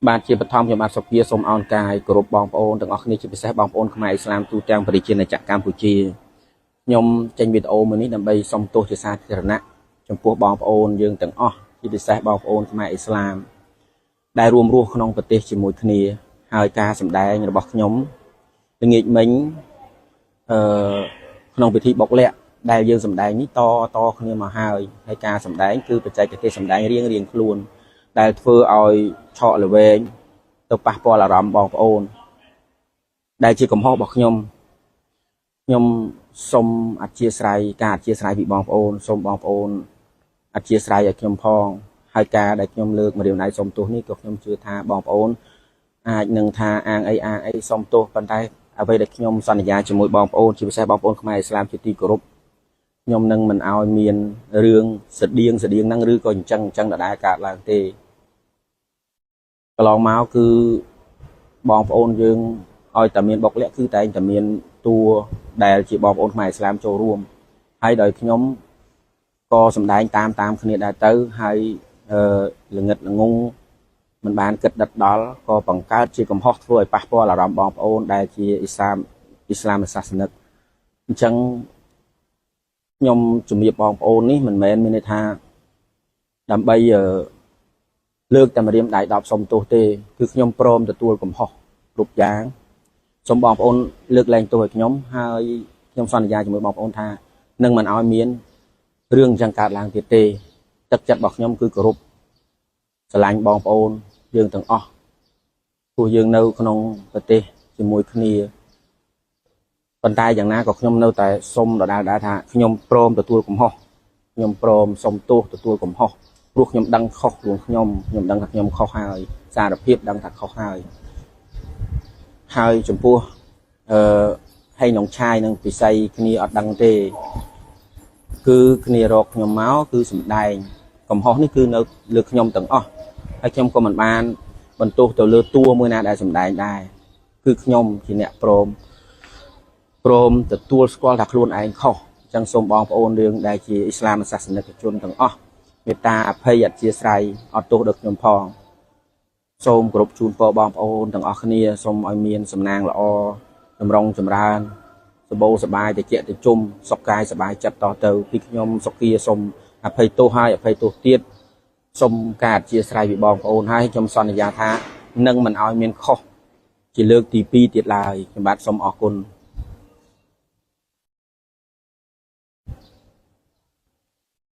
បាទជាបឋមខ្ញុំបាទសុភាសូមអោនកាយគោរពបងប្អូនទាំងអស់គ្នាជាពិសេសបងប្អូនខ្មែរអ៊ីស្លាមទូទាំងប្រជាណាចក្រកម្ពុជាខ្ញុំចេញវីដេអូមួយនេះដើម្បីសូមទោសជាសាធារណៈចំពោះបងប្អូនយើងទាំងអស់ជាពិសេសបងប្អូនខ្មែរអ៊ីស្លាមដែលរួមរស់ក្នុងប្រទេសជាមួយគ្នាហើយការសម្ដែងរបស់ខ្ញុំល្ងាចមិញអឺក្នុងពិធីបុកលក្ខដែលយើងសម្ដែងនេះតតគ្នាមកហើយហើយការសម្ដែងគឺបច្ចេកទេសសម្ដែងរៀងរៀងខ្លួនដែលធ្វើឲ្យឆក់ល្វែងទៅប៉ះពាល់អារម្មណ៍បងប្អូនដែលជាកំហុសរបស់ខ្ញុំខ្ញុំសូមអធិស្ឋានការអធិស្ឋានពីបងប្អូនសូមបងប្អូនអធិស្ឋានឲ្យខ្ញុំផងហើយការដែលខ្ញុំលើកម្រាមដៃសូមទោសនេះក៏ខ្ញុំជឿថាបងប្អូនអាចនឹងថាអាងអីអាងអីសូមទោសប៉ុន្តែអ្វីដែលខ្ញុំសន្យាជាមួយបងប្អូនជាពិសេសបងប្អូនខ្មែរអ៊ីស្លាមជាទីគោរពខ្ញុំនឹងមិនឲ្យមានរឿងស្តៀងស្តៀងហ្នឹងឬក៏អញ្ចឹងអញ្ចឹងដដែលកើតឡើងទេកន្លងមកគឺបងប្អូនយើងឲ្យតែមានបុកលក្ខគឺតែងតែមានតួដែលជាបងប្អូនខ្មែរអ៊ីស្លាមចូលរួមហើយដោយខ្ញុំក៏សម្ដែងតាមតាមគ្នាដែរទៅហើយអឺល្ងិតល្ងងមិនបានគិតដិតដល់ក៏បង្កើតជាកំហុសធ្វើឲ្យប៉ះពាល់អារម្មណ៍បងប្អូនដែលជាអ៊ីស្លាមអ៊ីស្លាមសាសនិកអញ្ចឹងខ្ញុំជំរាបបងប្អូននេះមិនមែនមានន័យថាដើម្បីលើកតែម្រាមដៃ10សុំទោសទេគឺខ្ញុំព្រមទទួលកំហុសគ្រប់យ៉ាងសូមបងប្អូនលើកលែងទោសឲ្យខ្ញុំហើយខ្ញុំសន្យាជាមួយបងប្អូនថានឹងមិនឲ្យមានរឿងអញ្ចឹងកើតឡើងទៀតទេទឹកចិត្តរបស់ខ្ញុំគឺគោរពស្រឡាញ់បងប្អូនយើងទាំងអស់ព្រោះយើងនៅក្នុងប្រទេសជាមួយគ្នាប៉ុន្តែយ៉ាងណាក៏ខ្ញុំនៅតែសុំដដែលដែរថាខ្ញុំព្រមទទួលកំហុសខ្ញុំព្រមសុំទោសទទួលកំហុសព្រោះខ្ញុំដឹងខុសខ្លួនខ្ញុំខ្ញុំដឹងថាខ្ញុំខុសហើយសារភាពដឹងថាខុសហើយហើយចំពោះអឺហេងនងឆាយនិងពិសីគ្នាអត់ដឹងទេគឺគ្នារកខ្ញុំមកគឺសំដែងកំហុសនេះគឺនៅលើខ្ញុំទាំងអស់ហើយខ្ញុំក៏មិនបានបន្ទោសទៅលើតួមួយណាដែលសំដែងដែរគឺខ្ញុំជាអ្នកព្រមព្រមទទួលស្គាល់ថាខ្លួនឯងខុសអញ្ចឹងសូមបងប្អូនរឿងដែលជាអ៊ីស្លាមសាសនិកជនទាំងអស់មេត្តាអភ័យអធ្យាស្រ័យអត់ទោសដល់ខ្ញុំផងសូមគោរពជូនពរបងប្អូនទាំងអស់គ្នាសូមឲ្យមានសំណាងល្អចម្រុងចម្រើនសម្បូរសប្បាយតិចតិជុំសុខកាយសប្បាយចិត្តតទៅពីខ្ញុំសុគាសូមអភ័យទោសហើយអភ័យទោសទៀតសូមការអធ្យាស្រ័យពីបងប្អូនហើយខ្ញុំសន្យាថានឹងមិនឲ្យមានខុសជាលើកទី2ទៀតឡើយខ្ញុំបាទសូមអរគុណ។